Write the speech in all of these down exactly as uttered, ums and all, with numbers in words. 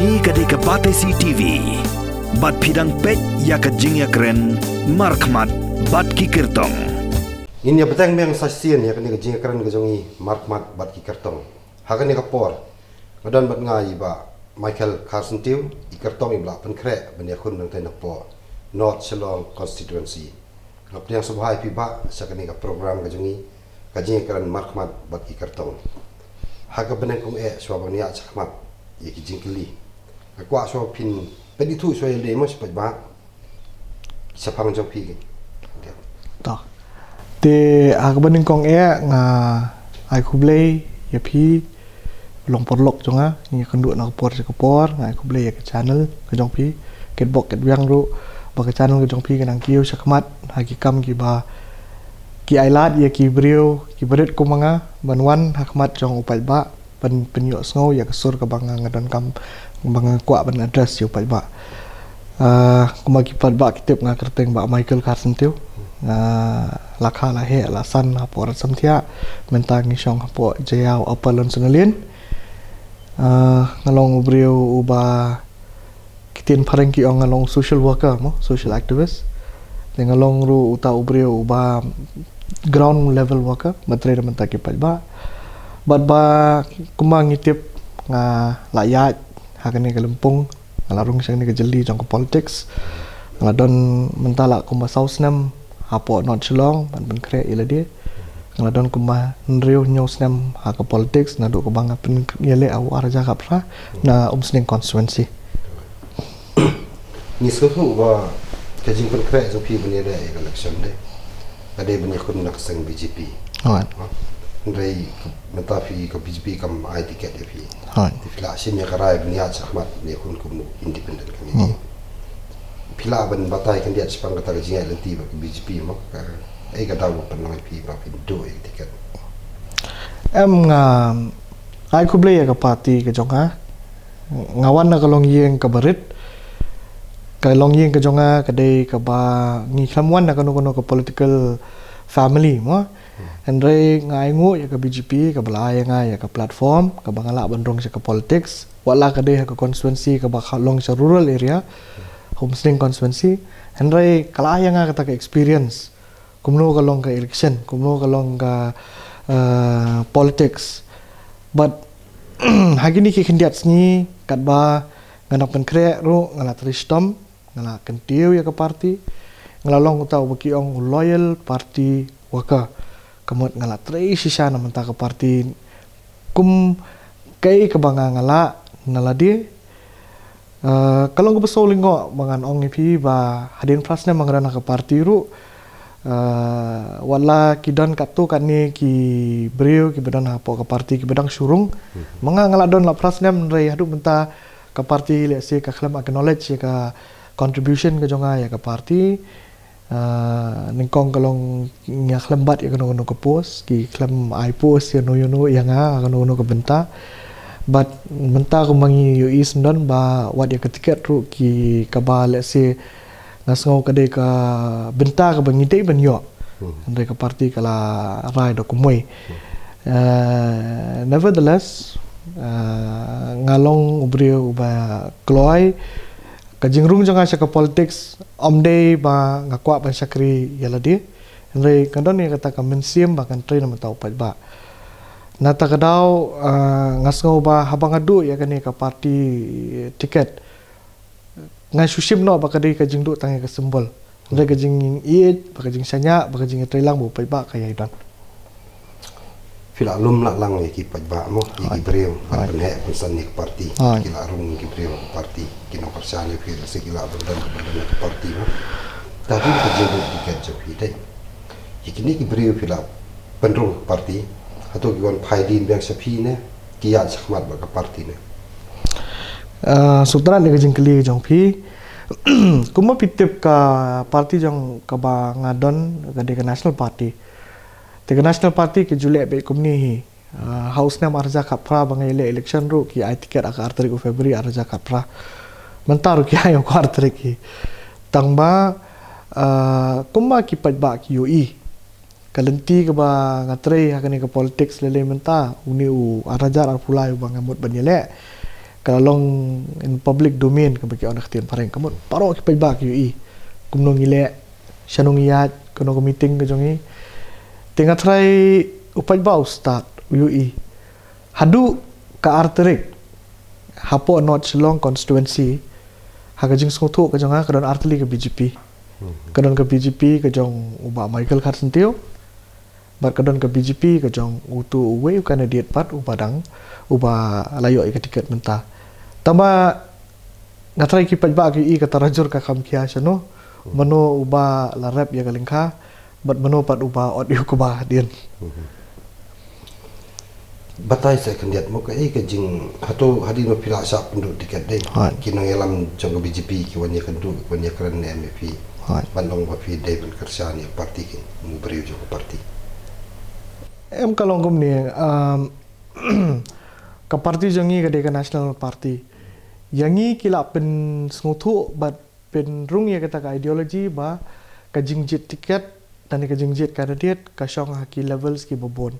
Ïa ka dei ka Batesi TV. Bad phi dang peit ïa ka jingïakren markhmat bad ki kyrtong. Ngin ïa bteng biang sa shisien ïa kane ka jingïakren ka jong i markhmat bad ki kyrtong. Ha kane ka por nga don bad nga i Bah Michael Kharsyntiew, i kyrtong iba la pynkhreh ban ïakhun nangtei napoh North Shillong Constituency. Nga pdiang sngewbha ïa phi Bah sha kane ka program ka jong i, ka jingïakren markhmat bad ki kyrtong. Ha kaba nyngkong eh shuwa ban ïa shakhmat ïa ki jingkylli, nga kwah shuwa phin pynithuh shuwa ïa lade mo sha paidbah shaphang jong phi. To. Te ha kaba nyngkong eh nga ai khublei ïa phi, long paralok jong nga, ngi kynduh na ka por sha ka por, nga ai khublei ïa ka channel ka jong phi, katba katba biang ruh ba ka channel ka jong phi ka nang kiew shakhmat ha ki kam kiba ki ailad ïa ki briew kiba rit kum ma nga ban wan hakhmat jong u paidbah ban pynïohsngew ïa ka sur kaba nga nga donkam, ba nga kwah ban address ïa u paidbah. Ah, kumba ki paidbah ki tip nga kyrteng Bah Michael Kharsyntiew. Nga la kha la heh la san hapoh Ransamthiah, mynta ngi shong hapoh Jaïaw Upper Lonsonalane. Ah, nga long u briew uba ktien phareng ki ong nga long social worker mo, social activist. Te nga long ruh uta u briew uba ground level worker, ba trei da mynta ki paidbah. Bad ba kumba ngi tip nga la ïaid ha kane ka lympung, nga la rung sha kane ka jylli jong ka politics. Nga la don mynta la kumba saw snem hapoh North Shillong ban pynkhreh ïa lade. Nga la don kumba hynriew hynñiew snem ha ka politics naduh kaba nga pynïaleh ha u ar hajar khatphra na Umsning constituency. Ngi sngewthuh ba ka jingpynkhreh jong phi ban ïaleh ïa ka election de ka dei ban ïakhun na ka seng B J P. Hooid. Hynrei mynta phi ka B J P kam ai tiket ïa phi. Hooid. Te phi la shim ïa ka rai ban ïa shakhmat ban ïakhun kum u independent candidate. Hmm. Phi lah ban batai khyndiat shaphang kata ka jingïaid lynti bad ka B J P mo, ka, ei ka daw ba pynlong ïa phi ba phin duh ïa ka tiket? Em, nga ai khublei ïa ka party ka jong nga. Nga wan na ka longïing kaba rit. Ka longïing ka jong nga ka dei kaba ngi khlem wan na kano kano ka political family mo. Hynrei nga ainguh ïa ka B J P kaba la ai ïa nga ïa ka platform kaba nga lah ban rung sha ka politics. Wat la ka dei ha ka constituency kaba ka long sha rural area, Umsning constituency. Hynrei ka la ai ïa nga kata ka experience. Kumno ka long ka election, kumno ka long ka, eh, politics. But ha kine ki khyndiat sngi katba nga nang pynkhreh ruh nga la trei shitom, nga la kyntiew ïa ka party, nga la long uta uba ki ong u loyal party worker. Ka mut nga la trei shisha na mynta ka party kum kaei kaba nga nga lah na lade. Eh, ka long kaba sngewlyngngoh ba ngan ong ïa phi ba hadien phra snem ba nga don ha ka party ruh, eh, wat la ki don katto katne ki briew kiba don hapoh ka party kiba dang shu rung. Mhm. Ma nga nga la don la phra snem hynrei haduh mynta ka party lehse ka khlem acknowledge ïa ka contribution ka jong nga ïa ka party. Ah, nyngkong ka long ngi khlem bat ïa kano kano ka post, ki khlem ai post ïa no ïa no ïa nga kano kano ka bynta. But mynta kumba ngi ïohi syndon ba wat ïa ka tiket ruh ki kaba lehse nga sngew ka dei ka bynta kaba ngi dei ban ïoh. Hmm. Hynrei ka party ka la rai da kumwei. Hmm. Ah, nevertheless, ah, nga long u briew uba kloi. Ka jingrung jong nga sha ka politics ym dei ba nga kwah ban shakri ïa lade. Hynrei nga don ïa kata ka mynsiem ba ngan trei na bynta u paidbah. Na kata ka daw, ah, nga sngew ba haba nga duh ïa kane ka party ticket, nga shu shim noh ba ka dei ka jingduh tang ïa ka symbol. Hynrei ka jingïeit, ba ka jingshaniah, ba ka jingïatreilang ba u paidbah ka ïai don. Phi la lum la lang ïa ki paidbah mo, ïa ki briew ban pynheh pynsan ïa ki party. Ki la rung ïa ki briew ïa ki party, ki nongkyrshan ïa phi, lehse ki la bynta ban don ïa ki party mo. Te hadien ka jingduh tiket jong phi te, ïa kine ki briew phi la pynrung party, hato ki wan phai dien biang sha phi ne ki ïaid shakhmat bad ka party ne? Ah, sngewtynnat ïa ka jingkylli jong phi. Kumba phi tip ka party jong kaba nga don ka dei ka National Party. Te ka National Party ka ju leh beit kumne hi. Ah, ha u snem ar hajar khatphra ba nga ïaleh election ruh ki ai ticket ha ka ar tarik u February ar hajar khatphra. Mynta ruh ki ai ha ka ar tarik hi. Tang ba, ah, kumba ki paidbah ki ïohi, ka lynti kaba nga trei ha kane ka politics lei lei mynta, une u ar hajar arphew lai uba nga mut ban ïaleh. Ka long in public domain, kaba ki ong ha ka ktien phareng. Ka mut baroh ki paidbah ki ïohi kumno ngi leh, shano ngi ïaid, kano ka meeting ka jong ngi. Te nga tharai u paidbah u stad u ïohi. Haduh ka ar tarik, hapoh North Shillong constituency, ha ka jingsngewthuh ka jong nga, ka don artylli ka B J P. Ka don ka B J P ka jong u Bah Michael Kharsyntiew, bad ka don ka B J P ka jong utu uwei u candidate pat uba dang, uba la ïoh ïa ka tiket mynta. Tangba nga tharai ki paidbah ki ïohi ka tarajur ka kham khia shano, mano uba la rep ïa ka lyngkha, bad mano pat uba ot ïa u kba hadien. Batai seh khyndiat mo, kaei ka jing, hato hadien ba phi la shah pynduh tiket dei, ki nongïalam jong ka B J P ki wan ïakynduh, ki wan ïakren ne em ïa phi ban ong ba phi dei ban kyrshan ïa ka party, ki u briew jong ka party? Em, ka long kumne, ka party jong ngi ka dei ka National Party. Ïa ngi ki la pynsngewthuh bad pynrung ïa kata ka ideology ba ka jingjied tiket lane ka jingjied candidate ka shong ha ki levels kiba bun,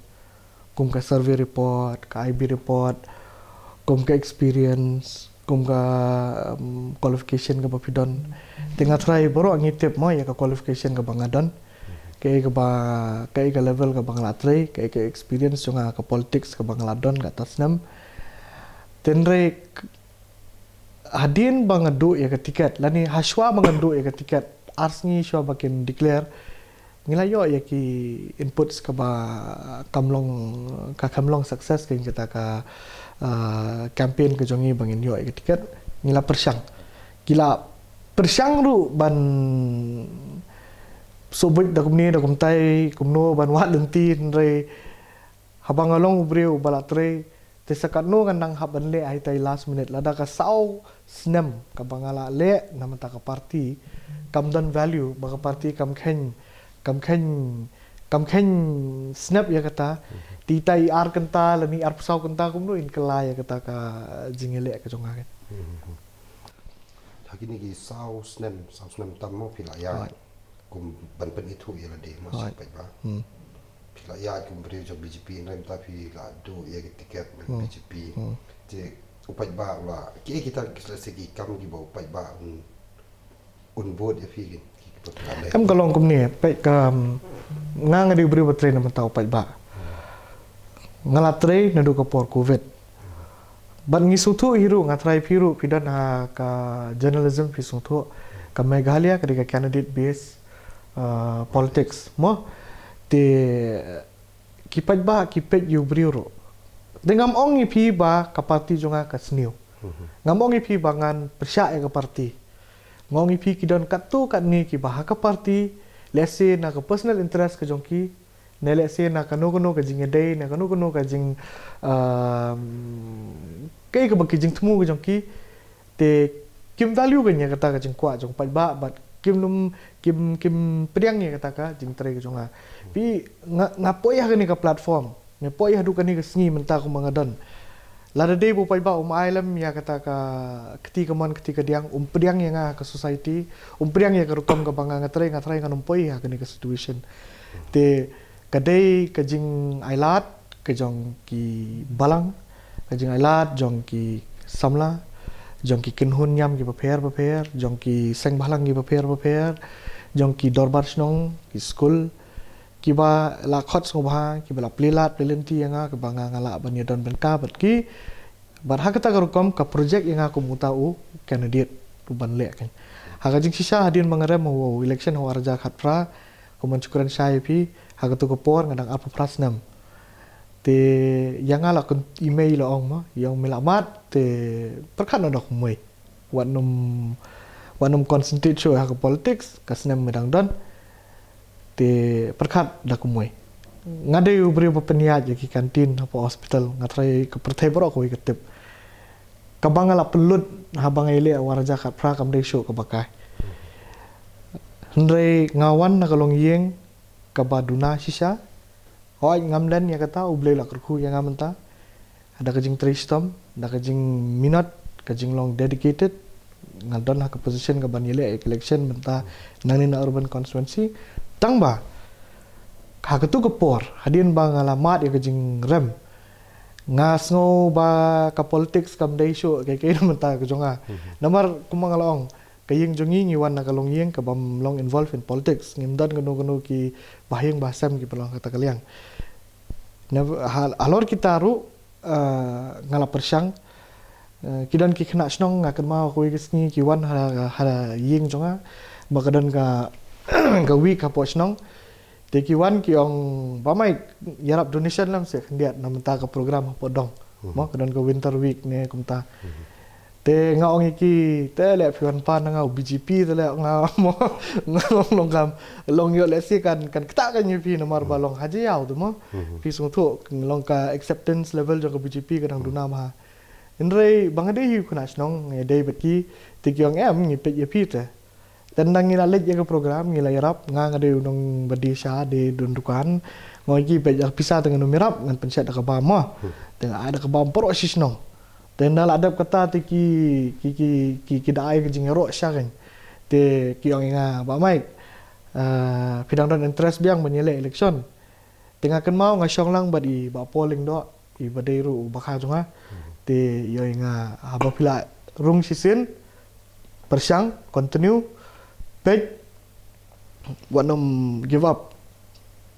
kum ka survey report, ka I B report, kum ka experience, kum ka qualification kaba phi don. Te nga tharai baroh ngi tip mo ïa ka qualification kaba nga don, kaei kaba, kaei ka level kaba nga la trei, kaei ka experience jong nga ha ka politics kaba nga la don katto snem. Tynrai hadien ba nga duh ïa ka tiket lane hashwa ba nga duh ïa ka tiket, ar sngi shwa ba kin declare, ngi la ïoh ïa ki inputs kaba kam long, ka kam long success ka jingkata ka campaign ka jong ngi ba ngin ïoh ïa ka tiket. Ngi la pyrshang, ki la pyrshang ruh ban sngewbha da kumne da kumtai kumno ban wad lynti, hynrei haba nga long u briew uba la trei, te sa katno ngan nang hap ban leh ha ita i last minute, lada ka saw snem kaba nga la leh na bynta ka party kam don value, ba ka party kam kheiñ, kam kheiñ, kam kheiñ snap ïa kata, te ita i ar kynta lane i arphew saw kynta kumno in kylla ïa kata ka jingïaleh ka jong nga. Ha kine ki saw snem, saw snem tam mo phi la ïaid kum ban pynithuh ïa lade mo sha u paidbah. Phi la ïaid kum briew jong B J P, hynrei mynta phi la duh ïa ki tiket na B J P. Te u paidbah u la, kiei kita ki, lehse ki kam kiba u paidbah un, un vote ïa phi, ki, ki, ki, ki, em, ka long kumne, peit ka, nga, nga dei u briew ba trei na bynta u paidbah. Nga la trei naduh ka por covid. Bad ngi sngewthuh hi ruh, nga tharai phi ruh phi don ha ka journalism phi sngewthuh, ka Meghalaya ka dei ka candidate based politics mo. Te ki paidbah ki peit ïa u briew ruh. Te ngam ong ïa phi ba ka party jong nga ka sniew. Ngam ong ïa phi ba ngan pyrshah ïa ka party. Nga ong ïa phi ki don katto katne kiba ha ka party, lehse na ka personal interest ka jong ki, ne lehse na kano kano ka jingïadei, na kano kano ka jing, kaei kaba ki jingthmu ka jong ki, te kim value ka ïa kata ka jingkwah jong u paidbah bad kim lum, kim, kim pdiang ïa kata ka jingtrei ka jong nga. Phi, nga, nga poi ha kane ka platform, nga poi haduh kane ka sngi mynta kumba nga don. Lada dei ba u paidbah um ai lem ïa kata ka kti kamon kti kadiang, um pdiang ïa nga ka society, um pdiang ïa ka rukom kaba nga, nga trei, nga tharai ngan ym poi ha kane ka situation. Te ka dei ka jingailad ka jong ki balang, ka jingailad jong ki samla, jong ki kynhun niam kiba pher ba pher, jong ki seng bhalang kiba pher ba pher, jong ki dorbar shnong, ki skul, kiba la khot sngewbha, kiba la plie lad plie lynti ïa nga, kiba nga, nga lah ban ïadon bynta bad ki. Bad ha kata ka rukom ka project ïa nga kum uta u candidate u ban leh kan. Ha ka jingshisha hadien ba nga rem ha u election ha u ar hajar khatphra, kumba nga shu kren shai ïa phi, ha katu ka por nga dang arphew phra snem. Te ïa nga la kyntu i mei, i la ong mo, ïa ong me la mad, te pyrkhat noh da kumwei. Wat nym, wat nym concentrate shuh ha ka politics, ka snem me dang don. Te pyrkhat da kumwei. Nga dei u briew ba pynïaid ïa ki canteen hapoh hospital, nga tharai ka pyrthei baroh kawei ka tip. Kaba nga la pynlut haba nga ïaleh ha u ar hajar khatphra kam dei shuh kaba kai. Hynrei nga wan na ka longïing kaba duna shisha. Hooid, ngam len ïa kata, U Blei u la kyrkhu ïa nga mynta. Da ka jingtrei shitom, da ka jingminot, ka jinglong dedicated, nga don ha ka position ka ban ïaleh ïa ka election mynta nangne na urban constituency. Tang ba ha katu ka por, hadien ba nga la mad ïa ka jingrem, Nga sngew ba ka politics kam dei shuh ka, ka ïing mynta ka jong nga. Namar kumba nga la ong, ka ïing jong ngi ngi wan na ka longïing ka bym long involved in politics. Ngim don kano kano ki bahaïing bahasem kiba long ha kata ka liang. Never, ha, halor kita ruh, eh, nga la pyrshang. Eh, ki don ki khynnah shnong, nga kynmaw kawei ka sngi ki wan ha, ha ïing jong nga. Ba ka don ka, ka week hapoh shnong. Te ki wan ki ong, "Bah Mike, ïarap donation lem seh khyndiat na mynta ka program hapoh dong." Mo, ka don ka winter week ne kumta. Te nga ong ïa ki, "Te leh phi wan pan na nga u B J P te leh," nga mo, nga ong, "Long kam, long ïoh lehse kan, kan ktah kan ïa phi namar ba long ha jingïaw te mo." Phi sngewthuh, long ka acceptance level jong ka B J P ka dang duna bha. Hynrei ba nga dei hi u khynnah shnong, nga dei bad ki, te ki ong, "Em, ngi peit ïa phi te." Te nang ngi la leit ïa ka program, ngi la ïarap, nga nga dei u nong ba die sha, dei don dukan. Nga ong ïa ki, "Peit ïa ka pisa te ngan ym ïarap, ngan pynshet da ka bam mo." Te nga ai da ka bam baroh shi shnong. Te nda la dep kata te ki, ki, ki, ki, ki da ai ka jingïaroh sha kan. Te ki ong ïa nga, "Bah Mike, eh, phi dang don interest biang ban ïaleh election?" Te nga kynmaw nga shong lang bad i Bah Paul Lyngdoh, i ba dei ruh u bakha jong nga. Te i ong ïa nga, "Haba phi la rung shisien, pyrshang, continue, peit, wat nym give up.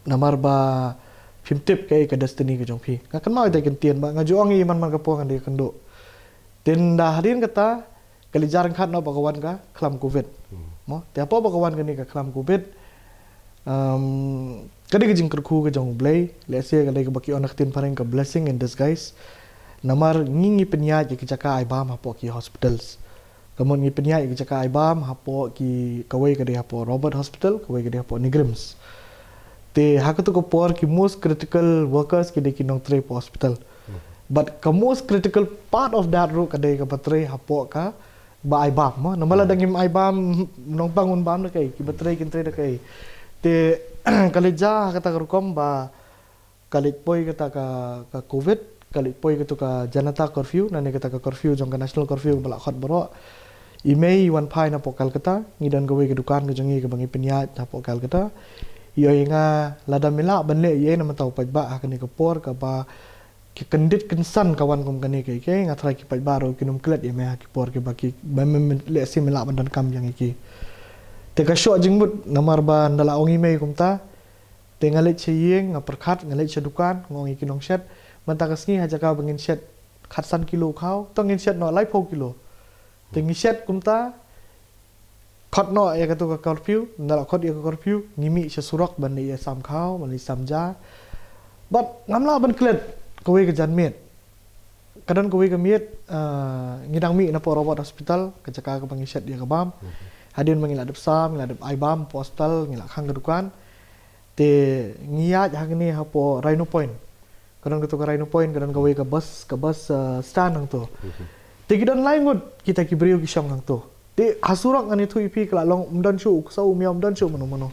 Namar ba phim tip kaei ka destiny ka jong phi." Nga kynmaw ita i kyntien ba nga ju ong ïa i man man ka por ngan dei kynduh. Te nda hadien kata, ka leit jar ryngkat noh ba ka wan ka khlam covid. Mo, te hapoh ba ka wan kane ka khlam covid, um, ka dei ka jingkyrkhu ka jong U Blei, lehse ka dei kaba ki ong ha ka ktien phareng ka blessing in disguise. Namar ngi ngi pynïaid ïa ka jaka ai bam hapoh ki hospitals. Ka mut ngi pynïaid ïa ka jaka ai bam hapoh ki, kawei ka dei hapoh Robert Hospital, kawei ka dei hapoh NEIGRIHMS. Te ha kato ka por ki most critical workers ki dei ki nongtrei hapoh hospital. But ka most critical part of that ruh ka dei kaba trei hapoh kaba ai bam mo. Namar lada ngim ai bam, nongpang un bam da kaei, kiba trei kin trei da kaei. Te ka leit ja ha kata ka rukom ba ka leit poi kata ka, ka covid, ka leit poi kato ka Janata Curfew, nangne kata ka curfew jong ka National Curfew ba la khot baroh. I mei i wan phai napoh Calcutta, ngi don kawei ka dukan ka jong ngi kaba ngi pynïaid napoh Calcutta. I ong ïa nga, "Lada me lah ban leh ïa ei na mynta u paidbah ha kane ka por kaba ki kyndit kynsan ka wan kum kane kaei kaei, nga tharai ki paidbah ruh kin ym klet ïa me ha ki por kiba ki, ba me, me, lehse me lah ban donkam biang ïa ki." Te ka shoh jingmut namar ba nda la ong i mei kumta. Te nga leit sha ïing, nga pyrkhat, nga leit sha dukan, nga ong ïa ki nongshet, "Mynta ka sngi ha jaka ba ngin shet khatsan kilo khaw, to ngin shet noh laiphew kilo." Te ngi shet kumta, khot noh ïa kato ka curfew, nda la khot ïa ka curfew, ngi mih sha surok ban leit ïasam khaw, ban leit sam ja. But ngam lah ban klet kawei ka janmiet. Ka don kawei ka miet, ah, ngi dang mih napoh Robert Hospital, ka jaka kaba ngi shet ïa ka bam. Hadien ba ngi la dep sam, ngi la dep ai bam hapoh hospital, ngi la khang ka dukan. Te ngi ïaid hangne hapoh Rhino Point. Ka don kato ka Rhino Point, ka don kawei ka bus, ka bus, ah, stand hangto. Te ki don lai ngut kita ki briew ki shong hangto. Te ha surok ngan ïathuh ïa phi ka la long, ym don shuh u ksew u miaw, ym don shuh mano mano.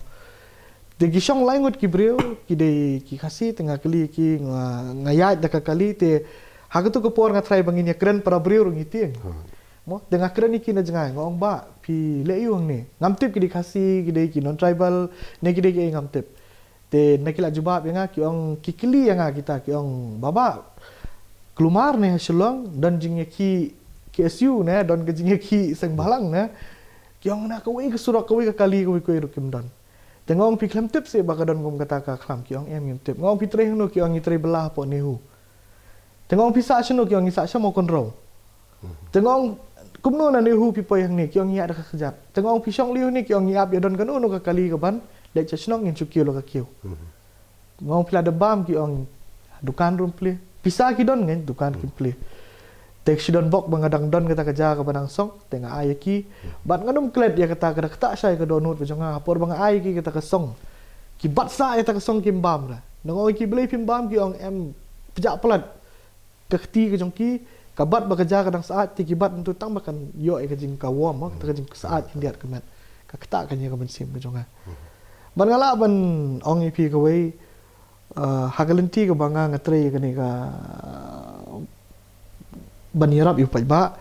Te ki shong lai ngut ki briew, ki dei ki Khasi, te nga kylli ki, nga, nga ïaid da ka kali, te ha kato ka por nga tharai ba ngin ïakren para briew ruh ngi tieng. Mo, te nga kren ïa ki na jngai, nga ong, "Bah, phi leh aiu hangne?" Ngam tip ki dei Khasi, ki dei ki non-tribal, ne ki dei kiei ngam tip. Te na ki la jubab ïa nga, ki ong, ki kylli ïa nga kita, ki ong, "Bah, bah, kulmar ne ha Shillong don jingïakhih K S U ne, don ka jingïakhih seng bhalang ne." Ki ong, "Na kawei ka surok, kawei ka kali, kawei kawei ruh kim don." Te nga ong, "Phi khlem tip seh ba ka don kum kata ka khlam?" Ki ong, "Em, ngim tip." Nga ong, "Phi trei hangno?" Ki ong, "Ngi trei bylla hapoh NEHU." Te nga ong, "Phi sah shano?" Ki ong, "Ngi sah sha Mawkynrew." Te nga ong, "Kumno na NEHU phi poi hangne?" Ki ong, "Ngi ïaid da ka kjat." Te nga ong, "Phi shong lei hangne?" Ki ong, "Ngi ap ïa don kano kano ka kali kaban leit sha shnong, ngin shu kiew la ka kiew." Nga ong, "Phi la dep bam?" Ki ong, "Dukan ruh ym plie. Pisa ki don ngan, dukan kim plie." Te ki shu don bok ba nga dang don kata ka jaka ba nang song, te nga ai ïa ki. Bad ngan ym klet ïa kata ka da ktah shai ka dohnud ba jong nga, ha por ba nga ai ïa ki kata ka song. Ki bat sah ïa kata ka song kim bam ra. Nga ong ïa ki, "Balei phim bam?" Ki ong, "Em, pjah palat ka kti ka jong ki, ka bat ba ka ja ka dang syaid, te ki bat ntu tang ba kan ïoh ïa ka jingkawom, kata ka jingsaid khyndiat ka met. Ka ktah ka nia ka mynsiem ka jong nga." Ban nga lah ban ong ïa phi kawei, ah, ha ka lynti kaba nga nga trei ïa kane ka ban ïarap ïa u paidbah.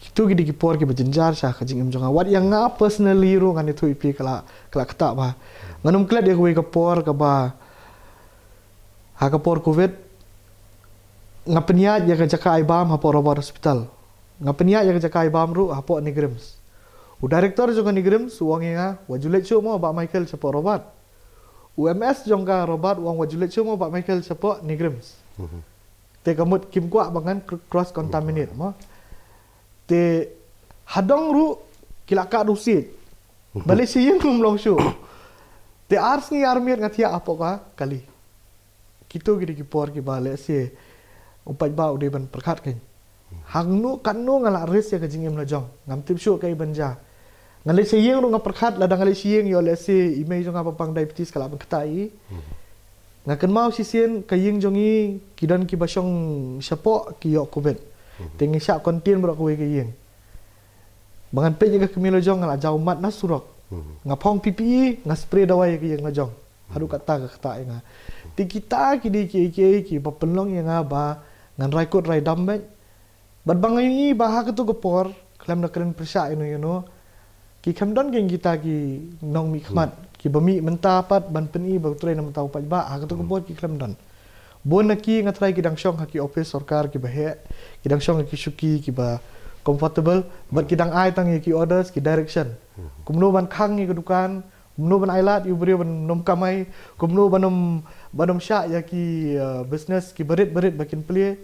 Kitu ki dei ki por kiba jynjar sha ka jingim jong nga. Wat ïa nga personally ruh ngan ïathuh ïa phi ka la, ka la ktah ba ngan ym klet ïa kawei ka por kaba ha ka por covid, Nga pynïaid ïa ka jaka ai bam hapoh Robert Hospital. Nga pynïaid ïa ka jaka ai bam ruh hapoh NEIGRIHMS. U director jong ka NEIGRIHMS u ong ïa nga, "Wat ju leit shuh mo Bah Michael shapoh Robert." U M S jong ka Robert u ong, "Wat ju leit shuh mo Bah Michael shapoh NEIGRIHMS." Te ka mut kim kwah ba ngan cr- cross contaminate mo. Te hadong ruh ki la ka du sit. Ba leit sha ïing ym long shuh. Te ar sngi ar miet nga thiah hapoh ka kali. Kito ki dei ki por kiba lehse u paidbah u dei ban pyrkhat kein. Hangno katno nga la risk ïa ka jingim la jong. Ngam tip shuh kaei ban jia. Nga leit sha ïing ruh nga pyrkhat, lada nga leit sha ïing ïoh lehse i mei jong nga ba pang diabetes ka lah ban ktah ïa i. Nga kynmaw shisien ka ïing jong i ki don kiba shong shapoh ki ïoh covid. Te ngi shah contain baroh kawei ka ïing. Ba ngan peit ïa ka kmie la jong nga la jaw mat na surok. Nga phong P P E, nga spray dawai ïa ka ïing la jong. Haduh katta ka ktah ïa nga. Te kita ki dei kiei kiei kiba pynlong ïa nga ba ngan rai kut rai dam beit. Bad ba nga ïohi ba ha kato ka por khlem da kren pyrshah ïano ïano, ki khlem don kein kita ki nongmihkhmat kiba mih mynta pat ban pyni ba u trei na mynta u paidbah, ha kato ka por ki khlem don. Bun na ki nga tharai ki dang shong ha ki office sorkar kiba heh, ki dang shong ha ki shuki kiba comfortable, bad ki dang ai tang ïa ki orders, ki direction. Kumno ban khang ïa ka dukan, kumno ban ai lad ïa u briew ban ym kamai, kumno ban ym, ban ym shah ïa ki, uh, business kiba rit ba rit ba kin plie.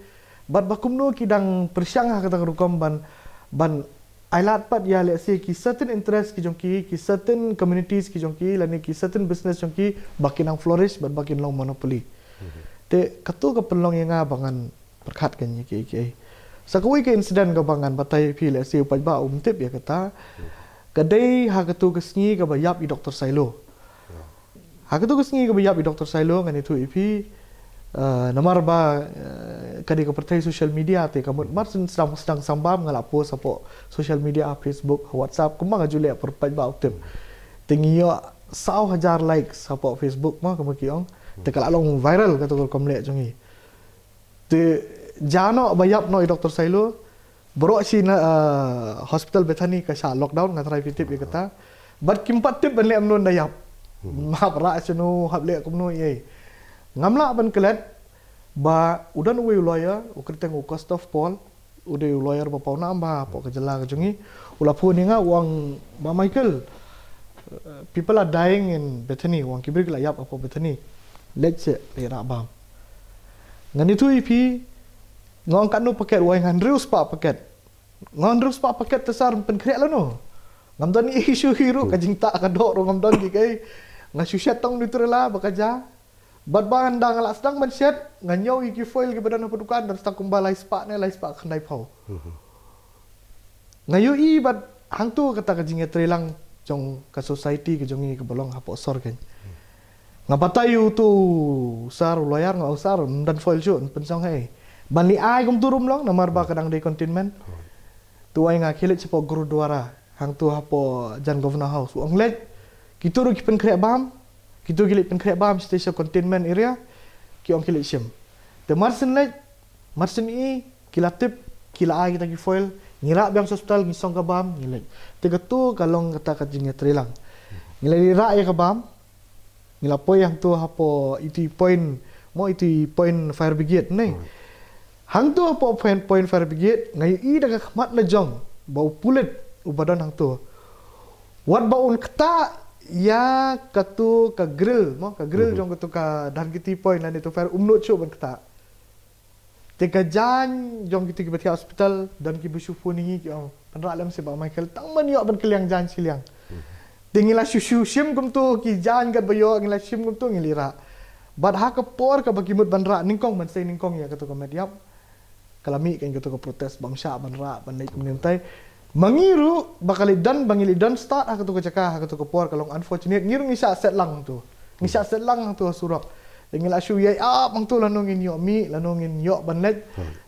Bad ba kumno ki dang pyrshang ha kata ka rukom ban, ban ai lad pat ïa lehse ki certain interest ki jong ki, ki certain communities ki jong ki, lane ki certain business jong ki, ba kin nang flourish, bad ba kin long monopoly. Te kato ka pynlong ïa nga ba ngan pyrkhat kein ïa kiei kiei. Sa kawei ka incident kaba ngan batai ïa phi, lehse u paidbah um tip ïa kata. Ka dei ha kato ka sngi kaba ïap i Doctor Sailo. Ha kato ka sngi kaba ïap i Doctor Sailo ngan ïathuh ïa phi, eh, namar ba, eh, ka dei ka pyrthei social media te ka mut mar syn sdang sdang sambam nga la post hapoh social media, ha Facebook, ha WhatsApp, kumba nga ju leh, para paidbah u tip. Te ngi ïoh saw hajar likes hapoh Facebook mo, kumba ki ong. Te ka la long viral kato ka rukom leh jong ngi. Te jia noh ba ïap noh i Doctor Sailo, baroh shi na, eh, Hospital Bethany ka shah lockdown, nga tharai phi tip ïa kata. Bad kim pat tip ban leh kumno ynda ïap. Hap rah shano, hap leh kumno ïa. Ngam lah ban klet ba u don uwei u lawyer, u kyrteng u Christoph Paul, u dei u lawyer ba pawnam bha hapoh ka jylla ka jong ngi. U la phone ïa nga u ong, "Bah Michael, uh, people are dying in Bethany," u ong, "ki briew ki la ïap hapoh Bethany. Leit seh, leit rah bam." Ngan ïathuh ïa phi, nga ong, "Katno packet?" U ong, "Hynriew spah packet." Nga ong, "Hynriew spah packet te sir, pynkhreh lano?" Ngam don issue hi ruh, ka jingtah ka doh ruh ngam don ki kaei. Nga shu shet tang Nutella ba ka jia. Bad ba ynda nga la sdang ban shet, nga ñiew ïa ki foil kiba don hapoh dukan, don tang kumba lai spah ne lai spah khyndaiphew. Nga ïohi bad hangto kata ka jingïatreilang jong ka society ka jong ngi kaba long hapoh sor kein. Nga batai ïa uto u sir u lawyer, nga ong, "Sir, ym don foil shuh, ym pynshong hei." Ban leit ai kumto ruh ym long, namar ba ka dang dei containment. Te u ong ïa nga, "Khie leit shapoh Gurudwara, hangto hapoh jan Governor House." U ong, "Leit, kito ruh ki pynkhreh bam, kito ki leit pynkhreh bam shatei sha containment area, ki ong ki leit shim." Te mar syn leit, mar syn i, ki la tip, ki la ai kita ki foil, ngi rah biang sha hospital, ngi song ka bam, ngi leit. Te kato ka long kata ka jingïatreilang. Ngi la leit rah ïa ka bam, ngi la poi hangto hapoh itu i point, mo itu i point fire brigade ne. Hangto hapoh point, point fire brigade, nga ïohi da ka khmat la jong ba u pulit uba don hangto, wat ba un ktah ïa kato ka grill, mo, ka grill jong kato ka, don kiti point lane to fire, um nud shuh ban ktah. Te ka jaiñ jong kito kiba thiah hospital, don kiba shu phone ïa ngi ki ong, "Pynrah lem seh Bah Michael, tang ban ïoh ban kylliang jaiñ shiliang." Te ngi la shu shu shim kumto ki jaiñ katba ïoh, ngi la shim kumto, ngi leit rah. Bad ha ka por kaba ki mut ban rah nyngkong, ban sei nyngkong ïa kato ka met ïap, ka la mih kein kato ka protest ba ym shah ban rah, ban leit kumne kumtai. Ma ngi ruh ba ka leit don, ba ngi leit don start ha kato ka jaka, ha kato ka por ka long unfortunate. Ngi ruh ngi shah set lang hangto. Ngi shah set lang hangto ha surok. Te ngi la shu ïai ap hangto lano ngin ïoh mih, lano ngin ïoh ban leit.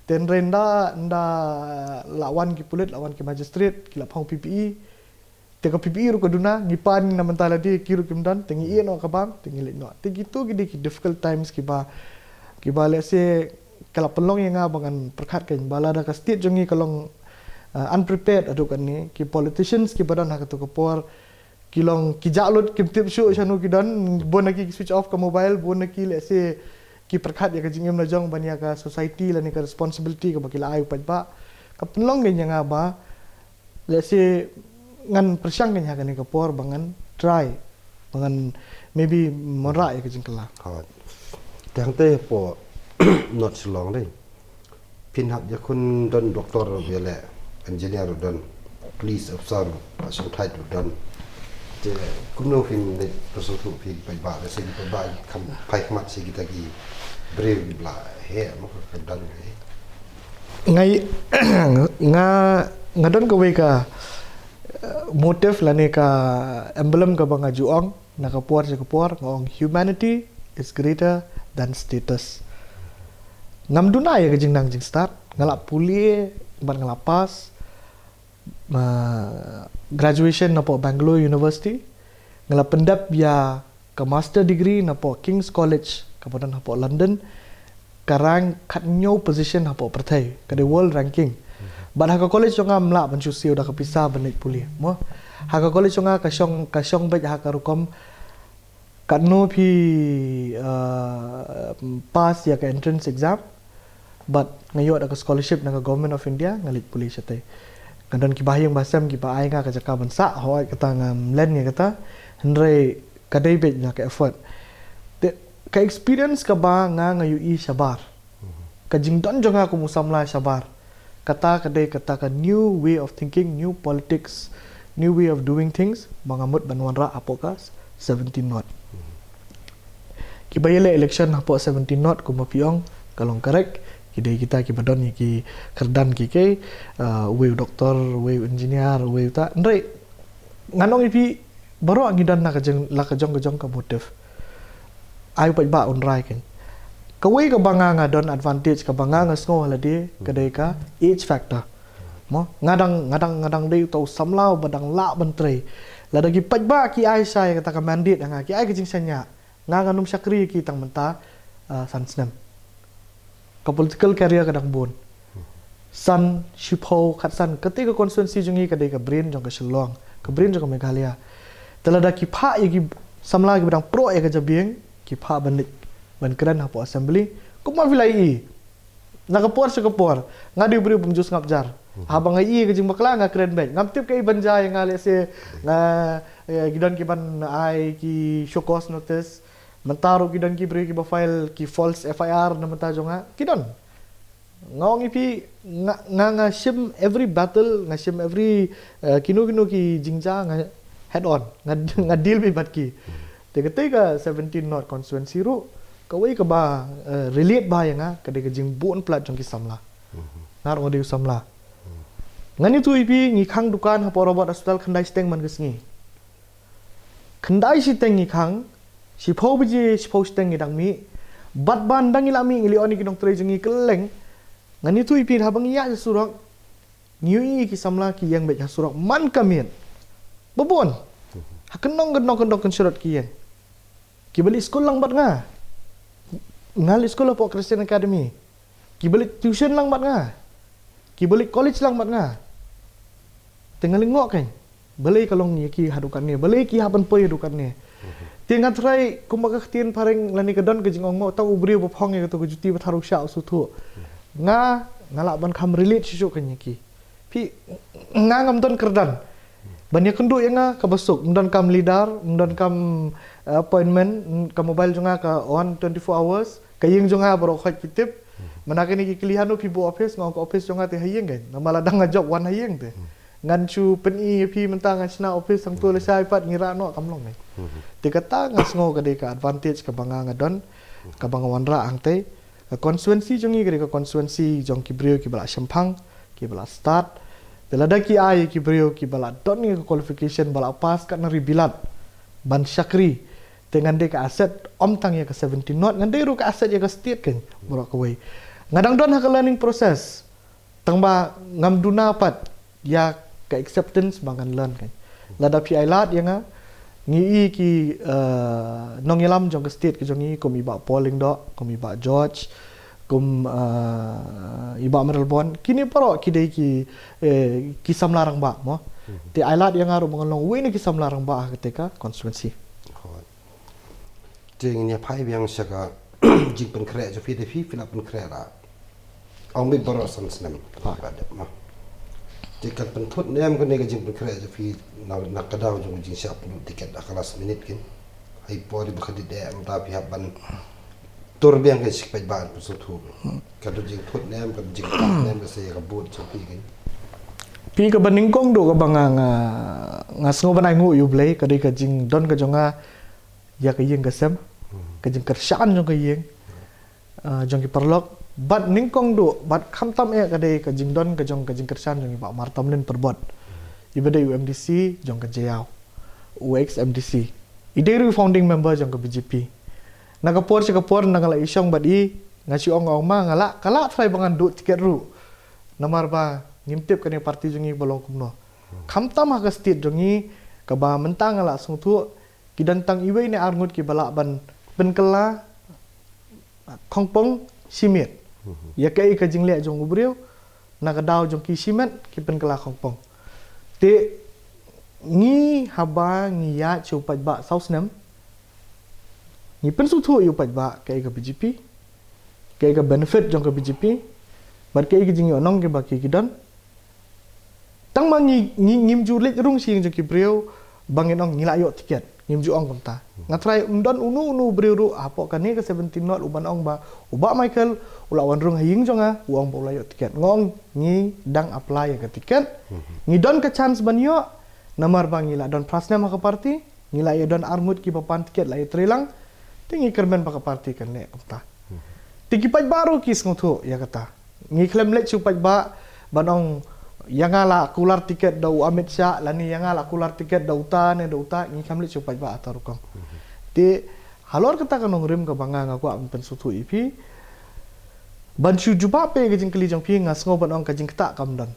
Te hynrei ynda, ynda la wan ki pulit, la wan ki magistrate, ki la phong P P E. Te ka P P E ruh ka duna, ngi pan na mynta lade, ki ruh kim don, te ngi ïeh noh ka bam, te ngi leit noh. Te kito ki dei ki difficult times kiba, kiba lehse ka la pynlong ïa nga ba ngan pyrkhat kein ba lada ka state jong ngi ka long, uh, unprepared haduh katne, ki politicians kiba don ha kato ka por ki long ki jah lut, kim tip shuh shano ki don, bun na ki ki switch off ka mobile, bun na ki lehse ki pyrkhat ïa ka jingim la jong ban ïa ka society lane ka responsibility kaba ki la ai u paidbah. Ka pynlong ka ïa nga ba, let's say, ngan pyrshang ka ïa kane ka por ba ngan try, ba ngan maybe wanrah ïa ka jingkylla. Hooid. Tang te hapoh North Shillong dei. Phin hap ïakhun don doktor ruh ïa leh, engineer ruh don, police officer ruh, ba sngewthuh ruh don. Te kumno phin leit pyrsngewthuh phi paidbah, lehse phi paidbah kham phai khmat sha kita ki briew kiba la heh, mo, ka don ka heh. Nga, nga, nga don kawei ka, eh, motive lane ka emblem kaba nga ju ong na ka por sha ka por, nga ong humanity is greater than status. Ngam duna ïa ka jingnang jingstad, nga la pule bad nga la pass, ah, graduation napoh Bangalore University, nga la pyndep ïa ka master degree napoh King's College kaba don hapoh London, ka rank khathynñiew position hapoh pyrthei, ka dei world ranking. Bad ha ka college jong nga ym lah ban shu siew da ka pisa ban leit pule, mo. Ha ka college jong nga ka shong, ka shong beit ha ka rukom katno phi, uh, pass ïa ka entrance exam bad nga ïoh da ka scholarship na ka Government of India, nga leit pule shatei. Nga don kiba ha ïing ba sem kiba ai nga ka jaka ban sah, hooid kata ngam len ïa kata, hynrei ka dei beit na ka effort. Te ka experience kaba nga, nga ïohi shabar, ka jingdon jong nga kum u samla shabar, kata ka dei kata ka new way of thinking, new politics, new way of doing things ba nga mut ban wanrah hapoh ka seventeen North. Kiba ïaleh election hapoh seventeen North kumba phi ong ka long correct, ki dei kita kiba don ïa ki kyrdan ki kei, ah, uwei u doktor, uwei u engineer, uwei uta. Hynrei ngan ong ïa phi, baroh ngi don la ka jong, la ka jong ka jong ka motive. Ai u paidbah un rai kein. Kawei kaba nga, nga don advantage kaba nga, nga sngew ha lade ka dei ka age factor. Mo, nga dang, nga dang, nga dang dei uta u samla uba dang lah ban trei. Lada ki paidbah ki ai shai kata ka mandate ha nga, ki ai ka jingshaniah, nga ngan ym shakri ïa ki tang mynta, ah, san snem. Ka political career ka dang bun. San, shiphew, khatsan, kata ka constituency jong ngi ka dei ka brain jong ka Shillong, ka brain jong ka Meghalaya. Te lada ki phah ïa ki samla kiba dang proh ïa ka jabieng, ki phah ban leit ban kren hapoh assembly, kumba phi la ïohi na ka por sha ka por, nga dei u briew bym ju sngap jar. Haba nga ïohi ka jingbakla nga kren beit. Ngam tip kaei ban jia ïa nga, lehse nga, eh, ki don ki ban ai ki show cause notice. Mynta ruh ki don ki briew kiba file ki false F I R na bynta jong nga. Ki don. Nga ong ïa phi, nga, nga, nga shim every battle, nga shim every, eh, kino kino ki jingjia nga head on, nga, nga deal beit bad ki. Te katei ka seventeen North constituency ruh kawei kaba, eh, relate bha ïa nga ka dei ka jingbun palat jong ki samla. Nga ruh nga dei u samla. Ngan ïathuh ïa phi, ngi khang dukan hapoh Robert Hospital khyndai shiteng man ka sngi. Khyndai shiteng ngi khang, shiphew baje, shiphew shiteng ngi dang mih. Bad ban dang ngi la mih ngi leit on ïa ki nongtrei jong ngi kylleng. Ngan ïathuh ïa phi, haba ngi ïaid surok, ngi ïohi ki samla ki ïeng beit ha surok man ka miet. Ba bun. Ha kyndong kyndong kyndong kynsyrot ki ïeng. Kiba leit skul lang bad nga. Nga leit skul hapoh Christian Academy. Kiba leit tuition lang bad nga. Kiba leit college lang bad nga. Te nga lyngngoh kein, balei ka long ïa ki haduh katne, balei ki hap ban poi haduh katne. Te nga tharai kumba ka ktien phareng lane ka don ka jingong, mo, tang u briew ba phong ïa kato ka juti ba tharu shah u sngewthuh. Nga, nga lah ban kham relate shuh shuh kein ïa ki. Phi, nga ngam don kyrdan ban ïakynduh ïa nga kaba suk, ym don kam leader, ym don kam, eh, appointment, mm, ka mobile jong nga ka on twenty-four hours, ka ïing jong nga baroh khoit ki tip. Mynta kine ki kylli hano phi buh office, nga ong ka office jong nga te ha ïing kein. Namar lada nga jop wan ha ïing te ngan shu pyni ïa phi mynta nga shna office hangto lashai pat ngi rah noh kam long kein. Te kata nga sngew ka dei ka advantage kaba nga nga don, kaba nga wanrah hangtei. Ka constituency jong ngi ka dei ka constituency jong ki briew kiba la shemphang, kiba la stad. Te lada ki ai ki briew kiba la don ïa ka qualification ba la pass katne ri bilat ban shakri, te ngan dei ka asset, ym tang ïa ka seventeen North, ngan dei ruh ka asset ïa ka state kein baroh kawei. Nga dang don ha ka learning process. Tang ba ngam duna pat ïa ka acceptance ba ngan learn kein. Lada phi ai lad ïa nga, ngi ïohi ki, eh, nongïalam jong ka state ka jong ngi, kum i Bah Paul Lyngdoh, kum i Bah George, kum, eh, i Bah Mayralborn, kine baroh ki dei ki, eh, ki samla rangbah, mo. Te ai lad ïa nga ruh ba ngan long uwei na ki samla rangbah ha katei ka constituency. Te ngin ïa phai biang sha ka jingpynkhreh jong phi, da phi phi la pynkhreh la. Ong beit baroh san snem. Ba dep ma. Te kan pynthut ne em kane ka jingpynkhreh jong phi na, na ka daw jong ka jingshah pynlut tiket ha ka last minute kin. Hai por ba khadit eh mynta phi hap ban tur biang ka jingpeit ba pynsngewthuh. Kan tu jingthut ne em, kan jingthut ne em ka sa ïa ka vote jong phi kin. Phi, kaba nyngkong duh kaba nga, nga, nga sngew ban ai nguh ïa U Blei, ka dei ka jingdon ka jong nga ïa ka ïing ka sem, ka jingkyrshan jong ka ïing, ah, jong ki paralok, bad nyngkong duh, bad khamtam eh ka dei ka jingdon ka jong ka jingkyrshan jong i Bah Martamlin Pyrbot. I ba dei u M D C jong ka Jaïaw, u ex M D C. I dei ruh i founding member jong ka B J P. Na ka por sha ka por, na nga la ïashong bad i, nga shu ong, ong ma, nga lah, ka lah trai ba ngan duh tiket ruh. Namar ba ngim tip kane party jong ngi ba long kumno. Khamtam ha ka state jong ngi, kaba mynta nga la sngewthuh, ki don tang iwei ne ar ngut kiba lah ban pynkylla khongpong shimet. Ïa kaei ka jingleh jong u briew, na ka daw jong ki shimet ki pynkylla khongpong. Te ngi, haba ngi ïaid sha u paidbah saw snem, ngi pynsngewthuh ïa u paidbah kaei ka B J P, kaei ka benefit jong ka B J P, bad kaei ka jingïohnong kiba ki, ki don. Tang ma ngi, ngi, ngim ju leit rung sha ïing jong ki briew ba ngin ong ngi la ïoh tiket. Ngim ju ong kumta. Nga trai, ym don uno uno u briew ruh hapoh kane ka seventeen North uban ong ba u Bah Michael u la wan rung ha ïing jong nga, u ong ba u la ïoh tiket. Nga ong ngi dang apply ïa ka tiket. Ngi don ka chance ban ïoh, namar ba ngi la don phra snem ha ka party, ngi la ïa don ar ngut kiba pan tiket la ïa trei lang. Te ngi kyrmen ba ka party kan leh kumta. Te ki paidbah ruh ki sngewthuh ïa kata. Ngi khlem leit sha u paidbah ban ong ïa nga la kular tiket da u Amit Shah, lane ïa nga la kular tiket da uta ne da uta, ngi khlem leit sha u paidbah ha ta rukom. Te halor kata ka nongrim kaba nga, nga kwah ban pynsngewthuh ïa phi. Ban shu jubab ïa ka jingkylli jong phi, nga sngew ban ong ka jingktah kam don.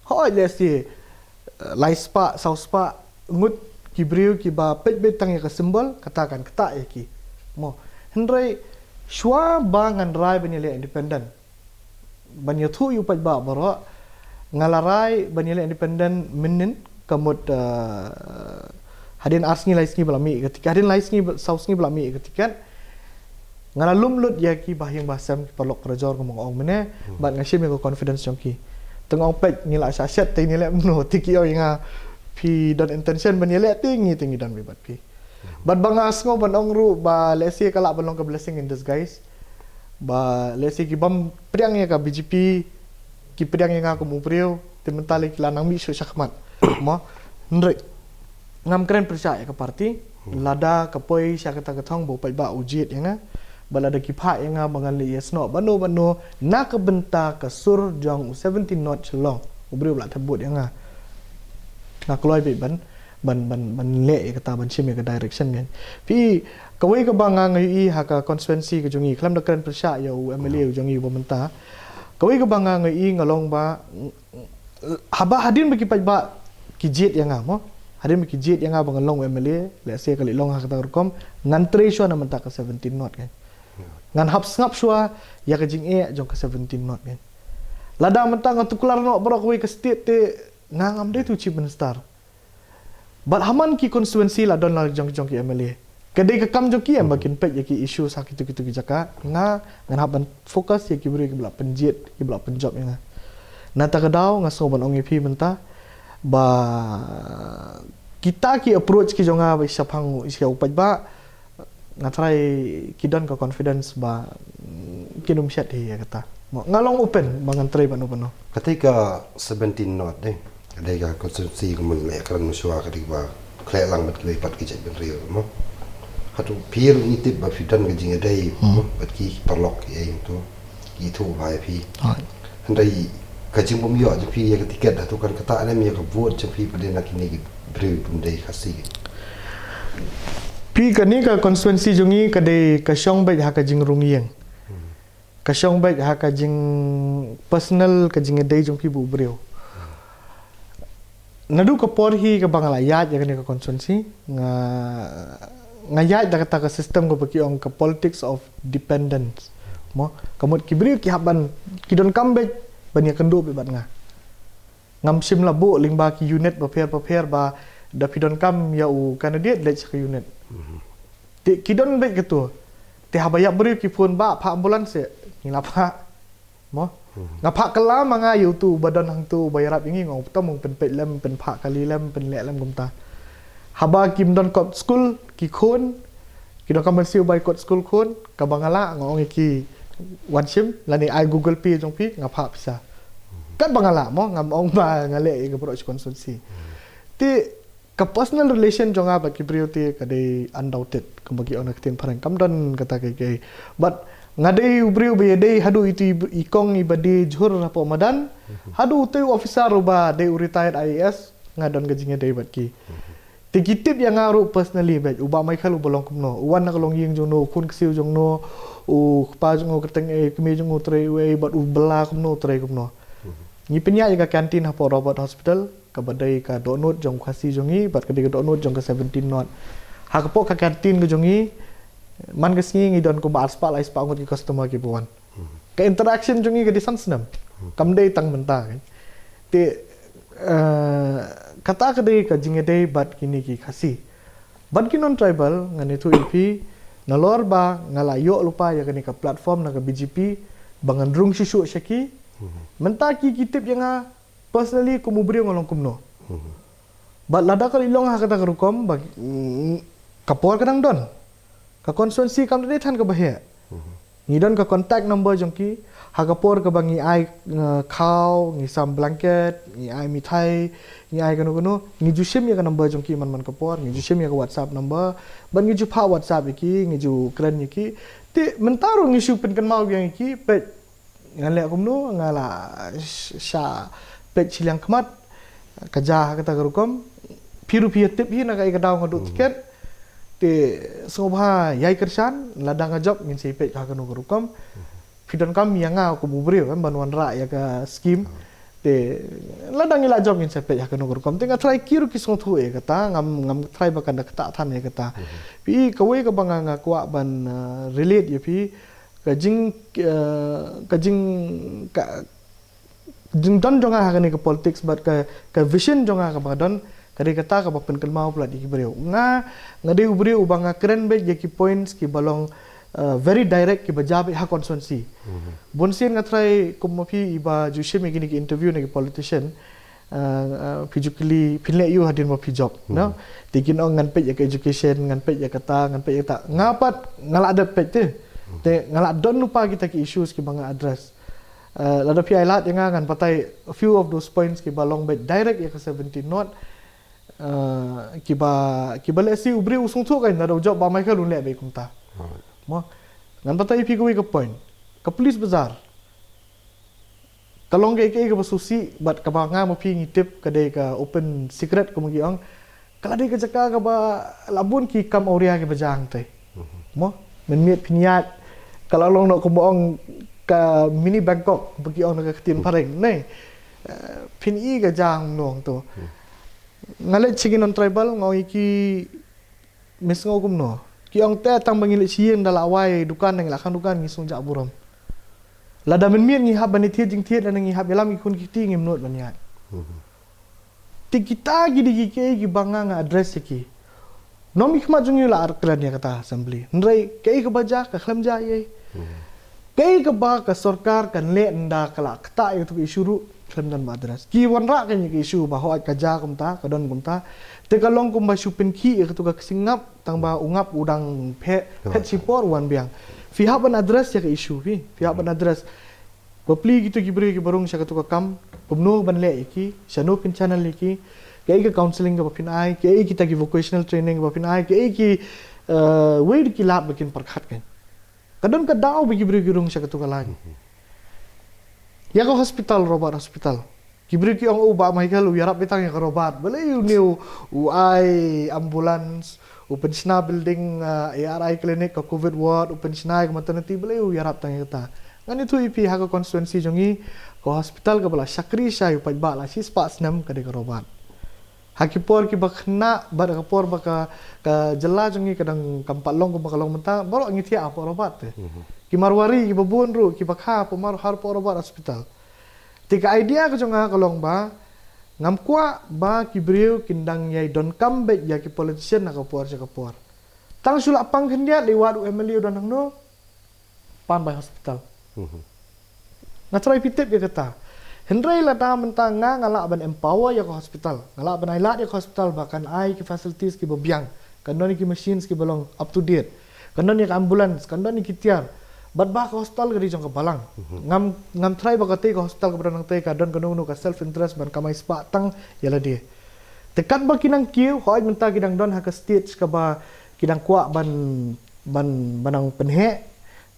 Hooid, lehse, eh, lai spah, saw spah ngut ki briew kiba peit beit tang ïa ka symbol, kata kan ktah ïa ki. Mo, hynrei shuwa ba ngan rai ban ïaleh independent, ban ïathuh ïa u paidbah baroh, nga la rai ban ïaleh independent mynnin, ka mut, eh, hadien ar sngi lai sngi ba la mih ïa ka tiket, hadien lai sngi ba, saw sngi ba la mih ïa ka tiket. Nga la lum lut ïa ki bahaïing bahasem, ki paralok parajor, kum nga ong mynne, bad nga shim ïa ka confidence jong ki. Te nga ong peit, ngi la shah shet te ngi leh kumno, te ki ong ïa nga, phi don intention ban ïaleh te ngi, te ngi don beit bad phi. Bad ba nga sngew ban ong ruh ba lehse ka lah ban long ka blessing in disguise. Ba lehse ki bym pdiang ïa ka B J P, ki pdiang ïa nga kum u briew, te mynta lei ki la nang mih shuh shakhmat. Mo, hynrei ngam kren pyrshah ïa ka party, lada ka poi sha kata ka thong ba u paidbah u jied ïa nga, ba lada ki phah ïa nga ba ngan leit ïasnoh bano bano na ka bynta ka sur jong u seventeen North Shillong, u briew ba la thep vote ïa nga, nga kloi beit ban, ban, ban, ban leh ïa kata, ban shim ïa ka direction kan. Phi, kawei kaba nga, nga ïohi ha ka constituency ka jong ngi, khlem da kren pyrshah ïa u M L A u jong ngi uba mynta. Kawei kaba nga, nga ïohi, nga long ba, haba hadien ba ki paidbah ki jied ïa nga mo, hadien ba ki jied ïa nga ba ngan long u M L A, lehse ka leit long ha kata ka rukom, ngan trei shuwa na bynta ka seventeen North kan. Ngan hap sngap shuwa ïa ka jingeh jong ka seventeen North kan. Lada mynta nga tuklar noh baroh kawei ka state te, nga ngam dei tu chief minister. Bad ha man ki constituency la don la jong, jong ki M L A. Ka dei ka kam jong ki em ba kin peit ïa ki issue ha kito, kito ki jaka. Nga, ngan hap ban focus ïa ki briew kiba la pynjied, kiba la pynjop ïa nga. Na kata ka daw nga sngew ban ong ïa phi mynta ba kita ki approach ki jong nga ba shaphang ïa u paidbah, nga tharai ki don ka confidence ba, mm, kin ym shet hi ïa kata. Mo, nga long open ba ngan trei bano bano. Kata ka seventeen North dei, ka dei ka constituency ka, mut leh kren mynshuwa, ka dei ba khleh lang bad kiwei pat ki jaitbynriew mo. Hato phi ruh ngi tip ba phi don ka jingïadei mo bad ki paralok ki ei, to ki ithuh bha ïa phi. Hynrei ka jingbym ïoh jong phi ïa ka tiket, hato kan ktah ne em ïa ka vote jong phi pat na kine ki briew bym dei Khasi? Phi, kane ka constituency jong ngi ka dei, ka shong beit ha ka jingrung ïing. Ka shong beit ha ka jing personal, ka jingïadei jong phi bad u briew. Naduh ka por hi kaba nga la ïaid ïa kane ka constituency, nga, nga ïaid da kata ka system kaba ki ong ka politics of dependence. Mo, ka mut ki briew ki hap ban, ki donkam beit ban ïakynduh beit bad nga. Ngam shym la buh lyngba ki unit bapher bapher ba da phi donkam ïa u candidate leit sha ka unit. Te ki don beit kato. Te haba ïap briew ki phone ba phah ambulance, ngi la phah. Mo? Nga phah kylla ma nga ïa utu ba don hangtu ba ïarap ïa ngi, nga ong to mo pynpeit lem, pynphah kali lem, pynleh lem kumta. Haba kim don kot skul ki khun, ki donkam ban siew bai kot skul khun, kaba nga lah nga ong ïa ki wan shim, lane ai Google Pay jong phi, nga phah pisa. Katba nga lah mo, ngam ong ba nga leh ïa ka baroh shi constituency. Te ka personal relation jong nga bad ki briew te ka dei undoubted, kumba ki ong na ka ktien phareng. Kam don kata kaei kaei. Bad nga dei u briew ba ïadei haduh itu i, i kong iba die jhur hapoh madan, haduh utu u officer uba dei u retired I A S, nga don ka jingïadei bad ki. Te ki tip ïa nga ruh personally bad u Bah Michael uba long kumno, u wan na ka longïing jong no, u khun ksiew jong no, u kpa jong no, kyrteng ei, kmie jong no u trei uei, bad u bylla kumno, u trei kumno. Ngi pynïaid ïa ka canteen hapoh Robert Hospital, kaba dei ka dohnud jong u Khasi jong ngi, bad ka dei ka dohnud jong ka seventeen North. Ha kapoh ka canteen ka jong ngi, man ka sngi ngi don kumba arspah laispah ngut ki customer kiba wan. Ka interaction jong ngi ka dei san snem. Kam dei tang mynta kan. Te, eh, kata ka dei ka jingïadei bad kine ki Khasi. Bad ki non-tribal, ngan ïathuh ïa phi, nalor ba nga la ïoh lypa ïa kane ka platform na ka B J P, ba ngan rung shisha sha ki. Mynta ki ki tip ïa nga, personally, kum u briew nga long kumno. Bad lada ka la long ha kata ka rukom, ba, mm, ka por ka dang don. Ka constituency kam da dei than kaba heh. Ngi don ka contact number jong ki, ha ka por kaba ngi ai, uh, khaw, ngi sam blanket, ngi ai mithai, ngi ai kano kano, ngi ju shim ïa ka number jong ki man man ka por, ngi ju shim ïa ka WhatsApp number, bad ngi ju phah WhatsApp ïa ki, ngi ju kren ïa ki. Te mynta ruh ngi shu pynkynmaw biang ïa ki, peit, ngan leh kumno, nga la sh-, shah peit shiliang khmat, ka jia ha kata ka rukom, phi ruh phi ïa tip hi na kaei ka daw nga duh tiket, te sngewbha ïai kyrshan, lada nga jop ngin sa ïa peit ha kano ka rukom, phi donkam ïa nga kum u briew, em, ban wanrah ïa ka scheme, te lada ngi la jop ngin sa peit ha kano ka rukom, te nga tharai ki ruh ki sngewthuh ïa kata, ngam, ngam tharai ba kan da ktah than ïa kata. Phi, kawei kaba nga, nga kwah ban, uh, relate ïa phi, ka jing, eh, ka jing, ka, jingdon jong nga ha kane ka politics bad ka, ka vision jong nga kaba nga don, ka dei kata kaba pynkynmaw palat ïa ki briew. Nga, nga dei u briew uba nga kren beit ïa ki points kiba long, eh, very direct kiba jia beit ha constituency. Bun sien nga tharai kum ma phi iba ju shim ïa kine ki interview na ki politician, eh, eh, phi ju kylli, phin leh aiu hadien ba phi jop, no? Te kin ong ngan peit ïa ka education, ngan peit ïa kata, ngan peit ïa kata. Nga pat, nga la dep peit te. Te nga la don lypa kita ki issues kiba nga address. Eh, lada phi ai lad ïa nga ngan batai a few of those points kiba long beit direct ïa ka seventeen North. Eh, kiba, kiba lehse u briew u sngewthuh kan lada u jop Bah Michael un leh beit kumta. Mo? Ngan batai ïa phi kawei ka point. Ka police bazaar. Ka long kaei kaei kaba sngewsih, bad kaba nga ma phi ngi tip ka dei ka open secret kumba ki ong. Ka la dei ka jaka kaba la bun ki kam awria kiba jia hangtei. Mo, mynmiet phin ïaid, ka la long noh kumba ong ka mini Bangkok, kumba ki ong na ka ktien phareng, ne. Eh, phin i ka jia hangno hangto. Nga leit sha ki non-tribal, nga ong ïa ki, me sngew kumno. Ki ong te tang ba ngi leit sha ïing da la wai dukan, da ngi la khang dukan, ngi sngew jah burom. Lada mynmiet ngi hap ban ïathied jingthied, lada ngi hap ïalam ki khun ki kti, ngim nud ban ïaid. Te kita ki dei ki, ki, kiba nga, nga address ïa ki. Nongmihkhmat jong ngi la kren ïa kata assembly. Hynrei kaei kaba jia, ka khlem jia ei ei. Kaei kaba ka sorkar kan leh ynda ka la ktah ïa katu ka issue ruh, khlem don ba address. Ki wanrah kan ïa ka issue ba hooid ka jia kumta, ka don kumta. Te ka long kumba shu pynkhih ïa katu ka ksing ngap, tang ba u ngap u dang phet, phet shipor u wan biang. Phi hap ban address ïa ka issue phi, phi hap ban address. Bapli kitu ki briew kiba rung sha katu ka kam, kumno ban leh ïa ki, shano phin channel ïa ki, kaei ka counselling kaba phin ai, kaei kita ki vocational training kaba phin ai, kaei ki, eh, wei ki lad ba kin pyrkhat kan. Ka don ka daw ba ki briew ki rung sha katu ka lain. Ïa ka hospital, Robert Hospital. Ki briew ki ong u Bah Michael u ïarap beit tang ïa ka Robert. Balei une u, u ai ambulance, u pynshna building, uh, A R I clinic, ka covid ward, u pynshna ïa ka maternity, balei u ïarap tang ïa kata. Ngan ïathuh ïa phi ha ka constituency jong ngi, ka hospital kaba la shakri shai u paidbah la shispah snem ka dei ka Robert. Ha ki por kiba khynnah bad ha ka por ba ka, ka jylla jong ngi ka dang kam pat long kumba ka long mynta, baroh ngi thiah hapoh Robert te. Ki Marwari kiba bun ruh kiba kha hapoh Mar-, hapoh Robert Hospital. Te ka idea ka jong nga ka long ba ngam kwah ba ki briew kin dang ïai donkam beit ïa ki politician ha ka por sha ka por. Tang shu lah pang khyndiat, lei wad u M L A u don hangno, pan bai hospital. Nga try phi tip ïa kata. Hynrei lada mynta nga nga lah ban empower ïa ka hospital, nga lah ban ai lad ïa ka hospital ba kan ai ki facilities kiba biang, kan don ïa ki machines kiba long up to date, kan don ïa ka ambulance, kan don ïa ki tiar. Bad ba ka hospital ka dei jong ka balang. Ngam, ngam try ba katei ka hospital kaba don hangtei ka don kano kano ka self interest ban kamai spah tang ïa lade. Te katba ki nang kiew, hooid mynta ki dang don ha ka stage kaba ki dang kwah ban, ban, ban nang pynheh.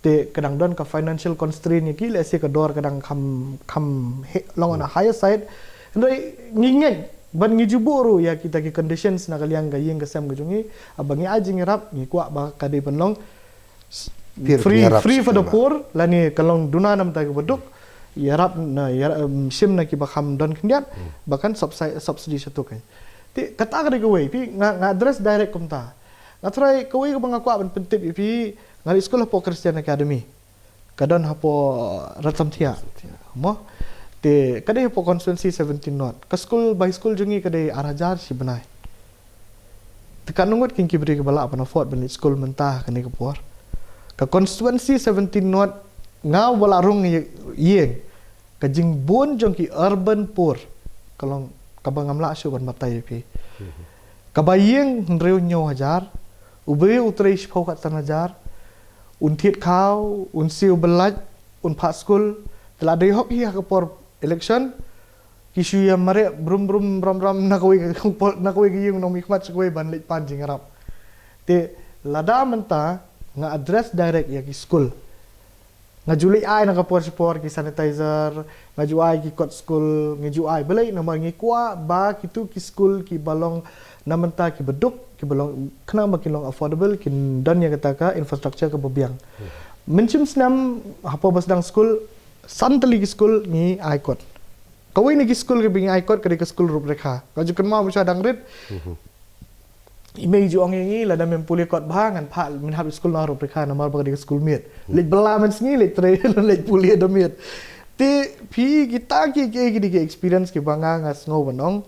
Te ka dang don ka financial constraint ïa ki, lehse ka dor ka dang kham, kham heh, long on a higher side. Hynrei ngi ngeit ban ngi ju buh ruh ïa kita ki conditions na ka liang ka ïing ka sem ka jong ngi, haba ngi ai jingïarap ngi kwah ba ka dei ban long s- Pir free, ïarap free for the seh. Poor, lane ka long duna na bynta kiba duk, ïarap na, ïarap, em, shim na kiba kham don khyndiat, ba kan subsi- subsidy shatuk. Te kata ka dei kawei, phi, nga, nga address direct kumta. Nga try kawei kaba nga kwah ban pyntip ïa phi, nga leit skul hapoh Christian Academy. Ka don hapoh Ratamthiah. Mo? Te ka dei hapoh constituency seventeen North. Ka skul bai skul jong ngi ka dei ar hajar shi bnai. Te katno ngut ki briew kiba lah ban afford ban leit skul mynta ha kane ka por. Ka constituency seventeen North, nga uba la rung ïa, ïing. Ka jingbun jong ki urban poor ka long kaba ngam lah shuh ban batai ïa phi. Kaba ïing hynriew hynñiew hajar, u briew u trei shiphew khatsan hajar, un thied khaw, un siew byllait, un phah skul. Te la dei hok hi ha ka por election, ki shu ïa mareh brum brum ram ram na kawei ka, na kawei ka ïing, u nongmihkhmat sha kawei ban leit pan jingïarap. Te lada mynta nga address direct ïa ki skul. Nga ju leit ai na ka por shi por ki sanitizer, nga ju ai ki kot skul, nga ju ai. Balei? Namar ngi kwah ba kitu ki skul kiba long na mynta kiba duk, kiba long khnang ba kin long affordable, kin don ïa kata ka infrastructure kaba biang. Mynshem snem hapoh ba sdang skul, san tylli ki skul ngi ai kot. Kawei na ki skul kiba ngi ai kot ka dei ka skul Ruprekha. Nga ju kynmaw mynshwa dang rit. I mei ju ong ïa ngi, lada mem pule kot bha ngan phah men hap skul na Ruprekha namar ba ka dei ka skul miet. Leit bylla mynsngi, leit trei, leit pule da miet. Te phi, kita ki, ki, ki dei ki experience kiba nga nga sngew ban ong,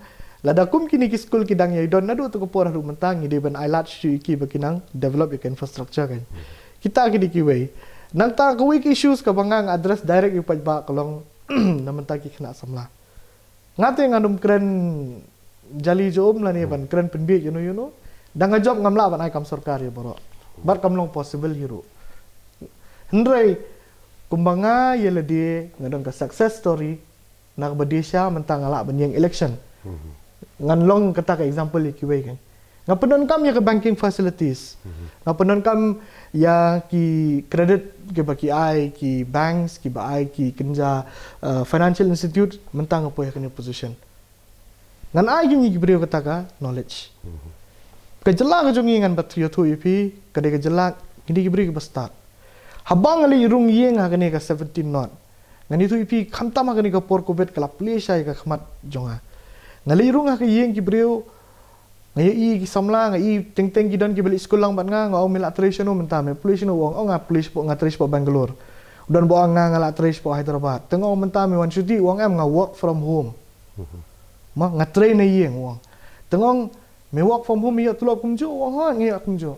lada kum kine ki skul ki dang ïai don naduh tu ka por haduh mynta, ngi dei ban ai lad shuh ïa ki ba ki nang develop ïa ka infrastructure kan. Kita ki dei kiwei. Nangta kawei ki issues kaba nga nga address direct ïa u paidbah ka long na mynta ki khynnah samla. Nga te ngan ym kren jali jong um lane ban kren pynbieit ïano ïano. Da nga jop ngam lah ban ai kam sorkar ïa baroh. Bad kam long possible hi ruh. Hynrei kumba nga ïa lade nga don ka success story, na kaba dei sha mynta nga lah ban ïeng election. Ngan long kata ka example ïa kiwei kan. Nga pyndonkam ïa ka banking facilities. Nga pyndonkam ïa ki credit kiba ki ai ki banks, kiba ai ki kynja, uh, financial institute, mynta nga poi ha kane position. Ngan ai ki ngi ki briew kata ka knowledge. Ka jylla ka jong ngi ngan bat ïathuh ïa phi, ka dei ka jylla ngi dei ki briew kiba stad. Haba nga leit rung ïing ha kane ka seventeen North, ngan ïathuh ïa phi, khamtam ha kane ka por covid ka la plie shai ka khmat jong nga. Nga leit rung ha ka ïing ki briew, nga ïohi ki samla, nga i teng teng ki don kiba leit skul lang bad nga, nga ong me la trei shano mynta, me pule shano, u ong, oh, nga pule shapoh, nga trei shapoh Bangalore. U don ba ong nga, nga la trei shapoh Hyderabad. Te nga ong mynta me wan shuti, u ong em, nga work from home. Ma nga trei na ïing, u ong. Te nga ong me work from home, me ïoh tulop kumjuh, u ong hooid nga ïoh kumjuh.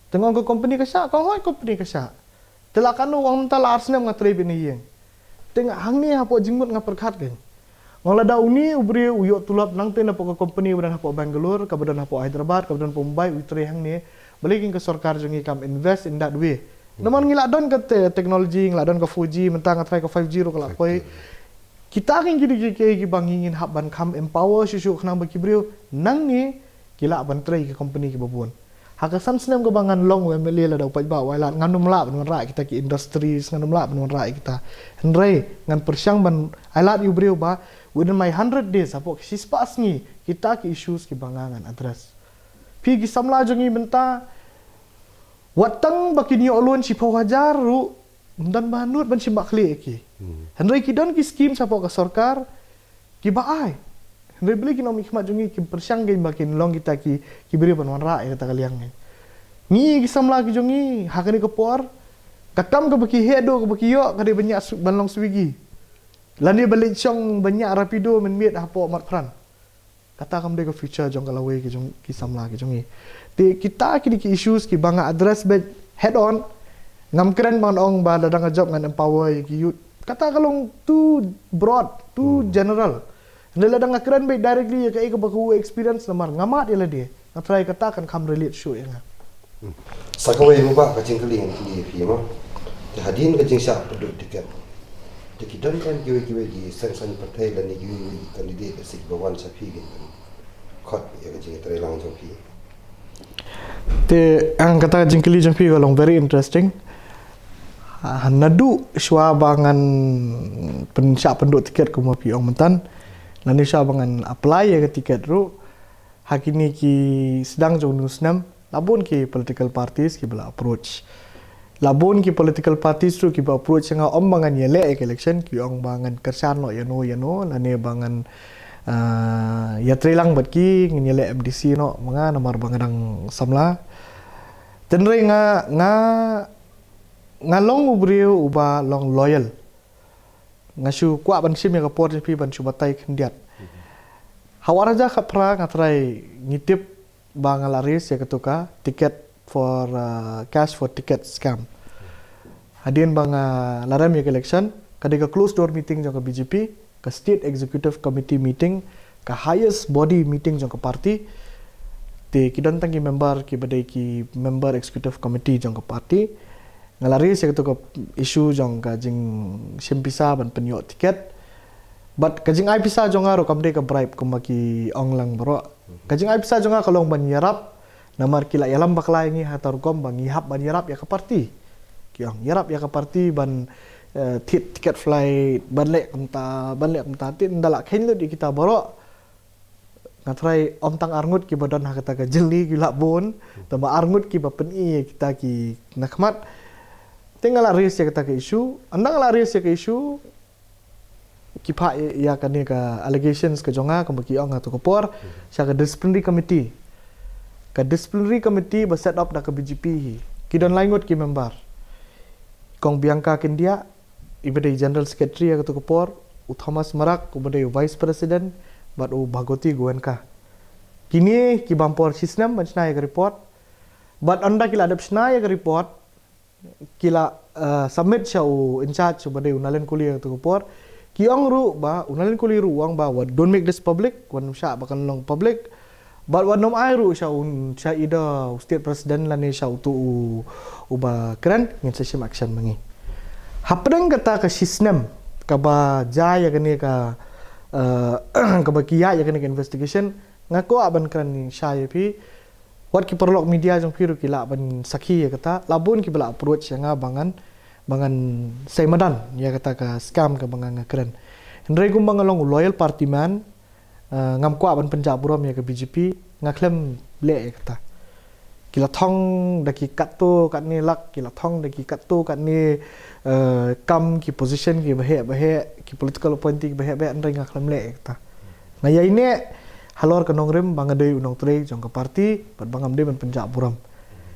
Te nga ong ka company ka shah, ka ong hooid company ka shah. Te la katno, u ong mynta la ar snem nga trei beit na ïing. Te nga hangne hapoh jingmut nga pyrkhat kein. Nga ong lada une u briew u ïoh tulop nangta napoh ka company ba don hapoh Bangalore, kaba don hapoh Hyderabad, kaba don hapoh Mumbai, u trei hangne. Balei kein ka sorkar jong ngi kam invest in that way. Namar ngi la don ka te- technology, ngi la don ka four G, mynta nga tharai ka five G ruh ka la poi. Kita kein ki dei ki, ki, kiba ngi ngin hap ban kham empower shuh shuh khnang ba ki briew nangne ki lah ban trei ki company kiba bun. Ha ka san snem kaba ngan long u M L A lada u paidbah u ai lad, ngan ym lah ban wanrah ïa kita ki industries, ngan ym lah ban wanrah ïa kita. Hynrei ngan pyrshang ban ai lad ïa u briew ba within my hundred days, hapoh ki shispah sngi, kita ki issues kiba nga ngan address. Phi, ki samla jong ngi mynta, wat tang ba kin ïoh loan shiphew hajar ruh, ym don ba nud ban shim ba khlieh ïa ki. Hynrei ki don ki scheme shapoh ka sorkar kiba ai. Hynrei balei ki nongmihkhmat jong ngi kim pyrshang kein ba kin long kita ki, ki briew ban wanrah ïa kata ka liang kein. Ngi, ki samla ki jong ngi ha kane ka por, ka kam kaba ki heh duh kaba ki ïoh ka dei ban ïa sw- ban long Swiggy, lane ban leit shong ban ïa Rapido mynmiet hapoh Marpyrshah. Kata kam dei ka future jong ka lawei ki jong ki samla ki jong ngi. Te kita ki dei ki issues kiba nga address beit head on. Ngam kren ban ong ba lada nga jop ngan empower ïa ki youth. Kata ka long too broad, too general. Hynrei lada nga kren beit directly ïa kaei kaba nga experience namar nga mad ïa lade, nga tharai kata kan kham relate shuh ïa nga. Sa kawei mo ba ka jingkylli ngan kylli ïa phi mo. Te hadien ka jingshah pynduh tiket, te ki don tang kiwei kiwei ki seng saiñ pyrthei lane kiwei kiwei ki candidate lane kiba wan sha phi kin khot ïa ka jingïatreilang jong phi? Te ang kata ka jingkylli jong phi ka long very interesting. Ah, naduh shuwa ba ngan pynshah pynduh tiket kumba phi ong myntan, lane shuwa ba ngan apply ïa ka tiket ruh, ha kine ki sdang jong une u snem la bun ki political parties kiba la approach. La bun ki political parties ruh kiba approach ïa nga, ym ba ngan ïaleh ïa ka election, ki ong ba ngan kyrshan noh ïano ïano lane ba ngan, ah, ïatreilang bad ki, ngan ïaleh M D C noh ma nga namar ba nga dang samla. Hynrei nga, nga, nga long u briew uba long loyal. Nga shu kwah ban shim ïa ka por jong phi ban shu batai khyndiat. Ha Wahraja khatphra nga tharai ngi tip ba nga la raise ïa katu ka ticket for, uh, cash for ticket scam. Hadien ba nga la rem ïa ka election, ka dei ka closed door meeting jong ka B J P, ka State Executive Committee meeting, ka highest body meeting jong ka party. Te ki don tang ki member kiba dei ki member executive committee jong ka party. Nga la raise ïa katu ka issue jong ka jingshim pisa ban pynïoh tiket. Bad ka jingai pisa jong nga ruh kam dei ka bribe kumba ki ong lang baroh. Ka jingai pisa jong nga ka long ban ïarap, namar ki la ïalam bakla ïa ngi ha kata ka rukom ba ngi hap ban ïarap ïa ka party. Ki ong ïarap ïa ka party ban, eh, thied ticket flight, ban leh kumta, ban leh kumta. Te ynda la kheiñ lut ïa kita baroh, nga tharai ym tang arngut kiba don ha kata ka jylli, ki la bun, tangba arngut kiba pyni ïa kita ki na khmat. Te nga la raise ïa kata ka issue, ynda nga la raise ïa ka issue, ki phah ïa kane ka allegations ka jong nga kumba ki ong ha katu ka por sha ka disciplinary committee. Ka disciplinary committee ba set up da ka B J P hi. Ki don lai ngut ki member. Kong Bianca Kyndiah, iba dei general secretary ha katu ka por, u Thomas Marak, uba dei vice president, bad u Bhagoti Goenka. Kine ki bam por shisnem ban shna ïa ka report. Bad ynda ki la dep shna ïa ka report, ki la, eh, submit sha u in charge uba dei u Nalin Kuli ha katu ka por. Ki ong ruh ba, u Nalin Kuli ruh u ong ba, wat don't make this public, wat nym shah ba kan long public. Bad wat nym ai ruh sha u, sha ida u state president lane sha utu u, uba kren, ngin sa shim action ma ngi. Hapdeng kata ka shisnem kaba jia ïa kane ka, eh, kaba ki ïa ïa kane ka investigation, nga kwah ban kren shai ïa phi. Wat ki paralok media jong phi ruh ki lah ban sakhi ïa kata, la bun kiba la approach ïa nga ba ngan, ba ngan sei madan ïa kata ka scam kaba nga nga kren. Hynrei kumba nga long u loyal party man, eh, ngam kwah ban pynjah burom ïa ka B J P, nga khlem leh ïa kata. Ki la thong da ki katto katne lak, ki la thong da ki katto katne, eh, kam, ki position kiba heh ba heh, ki political appointee kiba heh ba heh, hynrei nga khlem leh ïa kata. Nga ïai neh halor ka nongrim ba nga dei u nongtrei jong ka party, bad ba ngam dei ban pynjah burom.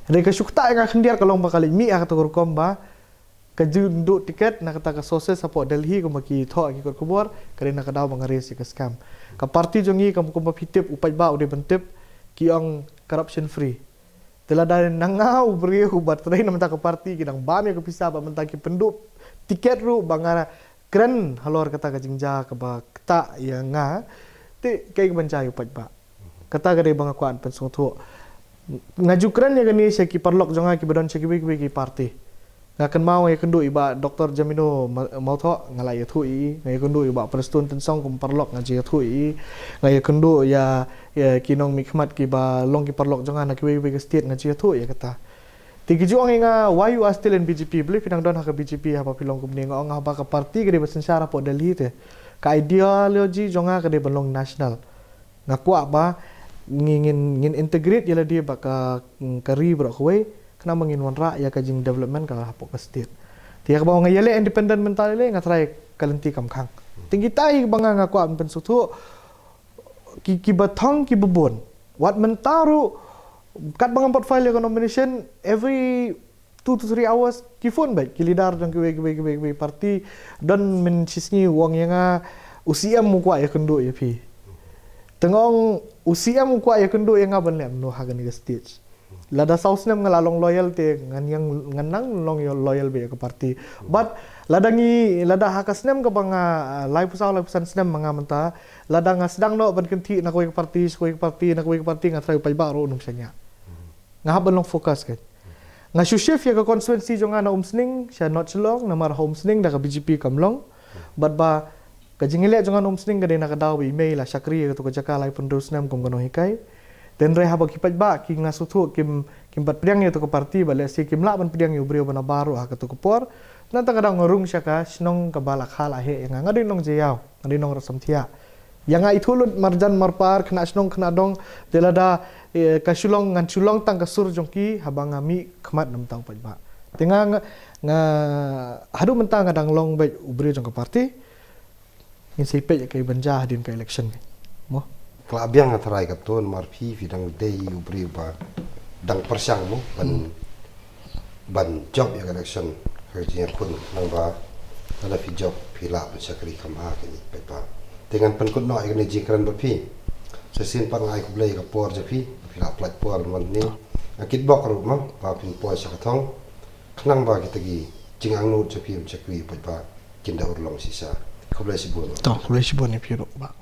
Hynrei ka shu ktah ïa nga khyndiat ka long ba ka leit mih ha kata ka rukom ba ka jingduh tiket na kata ka sources hapoh Delhi kumba ki thoh ha ki kot khubor, ka dei na ka daw ba nga raise ïa ka scam. Ka party jong ngi kam kumba phi tip, u paidbah u dei ban tip, ki ong corruption free. Te lada na nga u briew uba trei na mynta ka party, ki dang bam ïa ka pisa bad mynta ki pynduh tiket ruh ba nga kren halor kata ka jingjia kaba ktah ïa nga, te kaei kaban jia ïa u paidbah? Kata ka dei ba nga kwah ban pynsngewthuh. Nga ju kren ïa kane sha ki paralok jong nga kiba don sha kiwei kiwei ki party. Nga kynmaw nga ïakynduh ïa i bah Doctor Jamino Ma-, Mawthoh, nga la ïathuh ïa i. Nga ïakynduh ïa i bah Prestone Tynsong kum paralok, nga ju ïathuh ïa i. Nga ïakynduh ïa, ïa ki nongmihkhmat kiba long ki paralok jong nga na kiwei kiwei ki state, nga ju ïathuh ïa kata. Te ki ju ong ïa nga, "Why you are still in B J P? Balei phi dang don ha ka B J P haba phi long kumne?" Nga ong, "Haba ka party ka dei ba synshar hapoh Delhi te. Ka ideology jong nga ka dei ban long national." Nga kwah ba ngi, ngin, ngin integrate ïa lade bad ka, mm, ka ri baroh kawei, khnang ba ngin wanrah ïa ka jingdevelopment ka hapoh ka state. Te ïa kaba nga ïaleh independent mynta lei nga tharai ka lynti kam khang. Te kita hi ba nga, nga kwah ban pynsngewthuh, ki, kiba thong kiba bun. Wat mynta ruh katba ngam pat file ïa ka nomination, every two to three hours ki phone beit ki leader jong kiwei kiwei kiwei kiwei party. Don mynshisngi u ong ïa nga, "U C M u kwah ïakynduh ïa phi." Tang ong u C M u kwah ïa kynduh ïa nga ban leh kumno ha kane ka stage. Lada saw snem nga la long loyal te ngan ïa ngan nang long loyal beit ïa ka party. But lada ngi lada ha ka snem kaba nga, ah, laiphew saw laiphew san snem ma nga mynta, lada nga sdang noh ban kynthih na kawei ka party sha kawei ka party na kawei ka party, nga trai u paidbah ruh un ym shaniah. Nga hap ban long focus ka. Nga shu shift ïa ka constituency jong nga na Umsning sha North Shillong, namar ha Umsning da ka B J P kam long. Bad ba ka jingïaleh jong nga na Umsning ka dei na ka daw ba i mei la shakri ïa katu ka jaka laiphew hynriew snem kum ka nonghikai. Hynrei haba ki paidbah ki, nga sngewthuh, kim, kim pat pdiang ïa katu ka party, bad lehse kim lah ban pdiang ïa u briew ba nabar ruh ha katu ka por. Nangta ka daw nga rung sha ka shnong kaba la kha la heh ïa nga, nga dei nong Jaïaw, nga dei nong Rangsamthiah. Ïa nga ithuh lut marjan marpar, khynnah shnong khynnah dong, te lada, eh, ka shu long, ngan shu long tang ka sur jong ki haba nga mih khmat na bynta u paidbah. Te nga, nga, nga haduh mynta nga dang long beit u briew jong ka party. Ngin sa ïa peit ïa kaei ban jia hadien ka election. Mo? Ka la biang ha tharai ka tun mar phi, phi dang dei u briew ba dang pyrshang mo ban, ban jop ïa ka election ha ka jingïakhun, nang ba lada phi jop phi lah ban shakri kham bha ha kane ka paidbah. Te ngan pynkut noh ïa kane ka jingkren bad phi. Sa shisien pat nga ai khublei ïa ka por jong phi, phi la pynlait por man ne. Nga kitbok ruh mo ba phin poi sha ka thong, khnang ba kita ki jingangnud jong phi ban shakri ïa u paidbah kin da urlong shisha. Khublei shibun. To, khublei shibun ïa phi ruh bah.